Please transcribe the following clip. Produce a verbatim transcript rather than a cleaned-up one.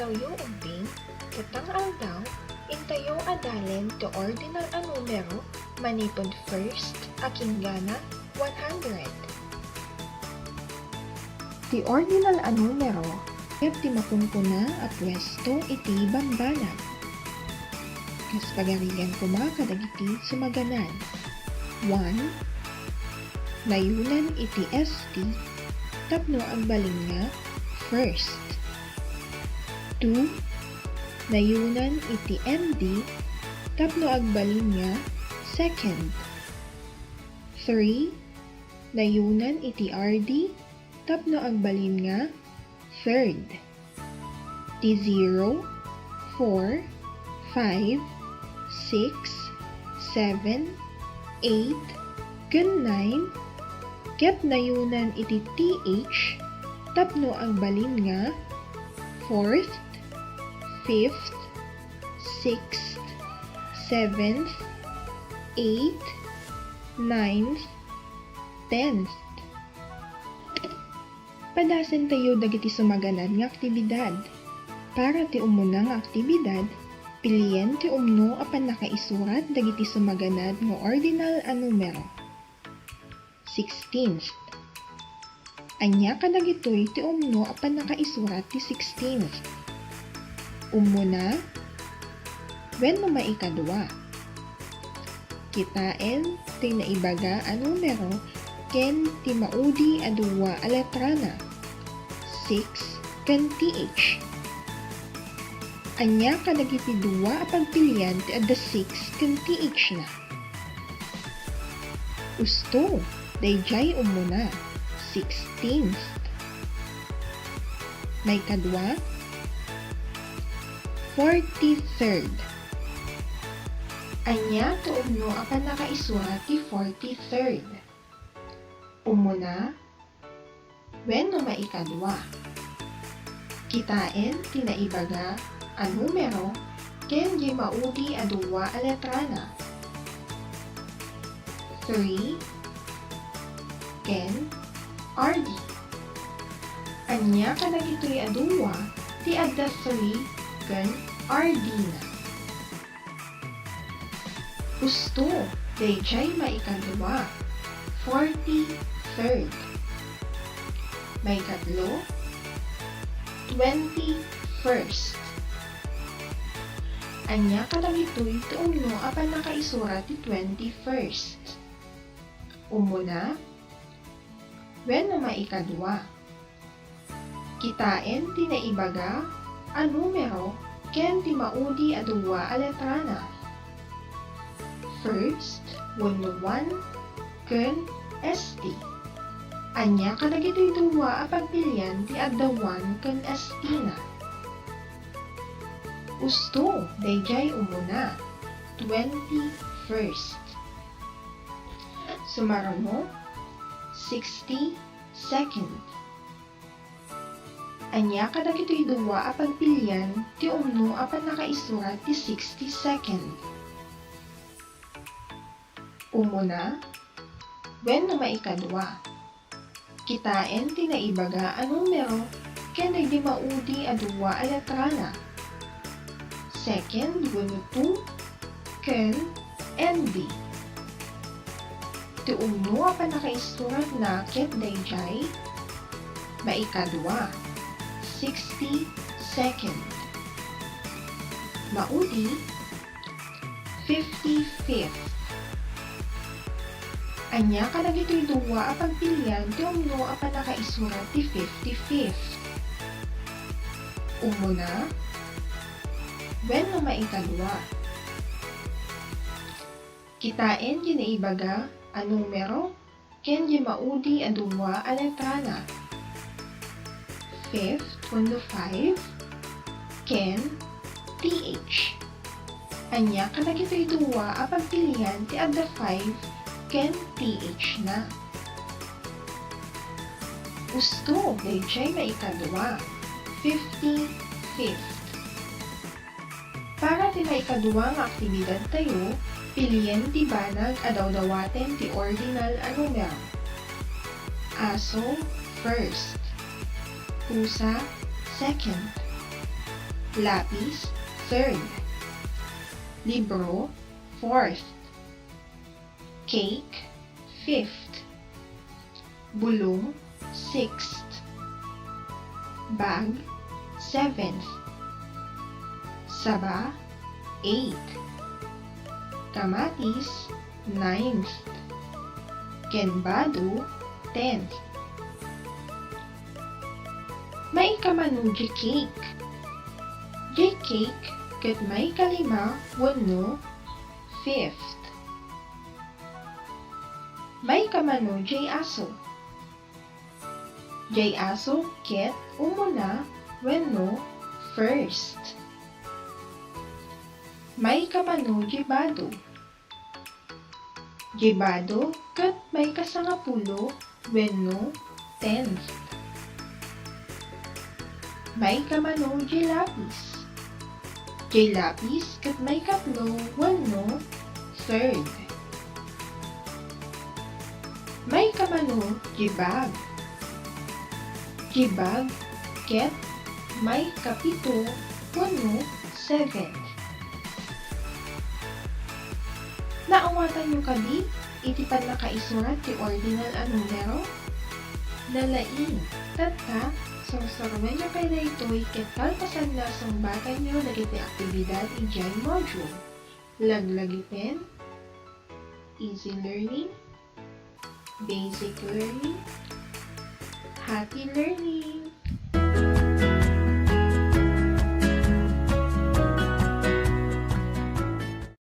Toyo ubbing, ita nga aldaw, intayo a dalen ti ordinal a numero manipud first a kinggana one hundred. Ti ordinal a numero ket ti makunkuna a puesto iti bambanag. Kas pagarigan koma kadagiti sumaganad. One, nayunan iti S T tapno agbalin nga first. Two, nayunan iti M D tapno agbalin nga second. Three, nayunan iti R D tapno agbalin nga third. Ti zero, four, five, six, seven, eight, ken nine, ket nayunan iti T H tapno agbalin nga fourth, fifth, sixth, seventh, eighth, ninth, tenth. Padasentayo dagiti sumaganad nga aktibidad. Para ti umuna nga aktibidad, pilien ti umno a pannakaisurat dagiti sumaganad nga ordinal a numero. Sixteenth. Ania kadagitoy ti umno a pannakaisurat ti sixteenth? Umuna wenno maikadua? Kitaen ti naibaga a numero ken ti maudi a dua a letrana, six ken T H. Ania kadagiti dua a pagpilian ti adda six ken T H na? Usto, daydiay umuna, sixteenth. Maikadua, forty-third. Ania ti umno a pannakaisurat ti forty-third? Umuna wenno maikadua? Kitaen ti naibaga a numero ken di maudi a dua a letrana, three ken R D. Ania kadagitoy a dua ti adda three ken R D na? Usto, daydiay maikadua, forty-third. Maikatlo, twenty-first. Ania kadagitoy ti umno a pannakaisurat ti twenty-first? Umuna wenno maikadua? Kitaen ti naibaga a numero ken ti maudi a dua a letrana, first wenno one ken S T. Ania kadagitoy dua a pagpilian ti adda one ken S T na? Usto, daydiay umuna, twenty-first. Sumaruno, sixty-second. Ania kadagitoy dua a pagpilian ti umno a pannakaisurat ti sixty-second? Umuna wenno maikadua? Kitaen ti naibaga a numero ken daydi maudi a dua a letrana, second wenno two ken N D. Ti umno a pannakaisuratna ket daydiay: maikadua, sixty-second. Maudi, fifty-fifth. Ania kadagitoy dua a pagpilian ti umno a pannakaisurat ti fifty-fifth? Umuna wenno maikadua? Kitaen ti naibaga a numero ken di maudi a dua a letrana. Fifth wenno five ken T H. Ania kadagitoy dua a pagpilian ti adda five ken T H na? Usto, daydiay maikadua, fifty-fifth. Para ti maikadua nga aktibidadtayo, pilien ti banag a dawdawaten ti ordinal a numero. Aso, first. Pusa, second. Lapis, third. Libro, fourth. Cake, fifth. Bulong, sixth. Bag, seventh. Saba, eighth. Kamatis, ninth. Ken bado, tenth. Maikamano diay cake? Diay cake ket maikalima wenno fifth. Maikamano diay aso? Diay aso ket umuna wenno first. Maikamano diay bado? Diay bado ket maikasangapulo wenno tenth. Maikamano diay lapis? Diay lapis ket maikatlo wenno third. Maikamano diay bag? Diay bag ket maikapito wenno seventh. Naawatanyo kadi iti pannakaisurat ti ordinal a numero? Nalaing, tatta, sursuruenyo pay daytoy ket kalpasanna, sungbatanyo dagiti aktibidad idiay module. Laglagiten, easy learning, basic learning, happy learning.